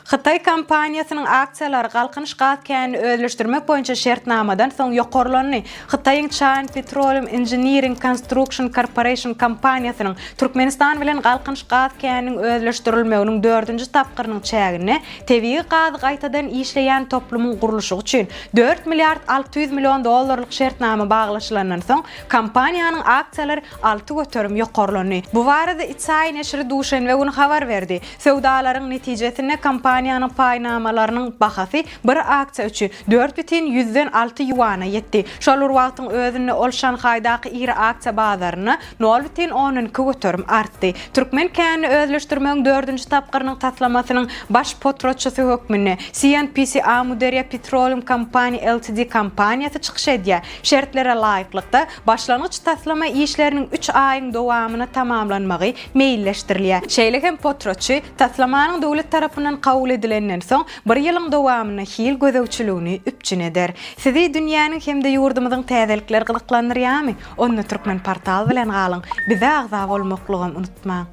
Hytaý kompaniýasynyň aksiýalary Galkynyş gaz känini özleşdirmek boýunça şertnamadan soň ýokarlandy. Hytaýyň China Petroleum Engineering Construction Corporation kompaniýasynyň Türkmenistan bilen Galkynyş gaz käniniň özleşdirilmeginiň dördünji tapgyrynyň çäginde tebigy gazy gaýtadan işleýän toplumyň gurluşygy üçin dört milliard 600 million dollarlyk şertnama baglaşylandan soň, kompaniýanyň aksiýalary 6% ýokarlandy. Bu barada ICAI neşiri duşenbe güni habar berdi. Söwdalaryň netijesinde kompaniýanyň paýnamalarynyň bahasy bir aksiýa üçin 4,6 ýuana ýetdi. Şol bir wagtyň özünde ol Şanhaýdaky iri aksiýa bazarynda 0,2% artdy. Türkmen känini özleşdirmegiň dördünji tapgyrynyň taslamasynyň baş potratçysy hökmünde CNPC Amuderya Petroleum Company Ltd kompaniýasy çykyş edýär. Şertlere laýyklykda, başlangyç taslama işleriniň üç aýyň dowamynda tamamlanmagy meýilleşdirilýär. Şeýle hem potratçy, taslamanyň döwlet tarapyndan kabul edilenden soň, bir ýylyň dowamynda hil gözegçiligini üpjün eder. Sizi dünýäniň hem-de ýurdumyzyň täzelikleri gyzyklandyrýarmy? Onda Türkmenportal bilen galyň! Bize agza bolmaklygam unutmaň!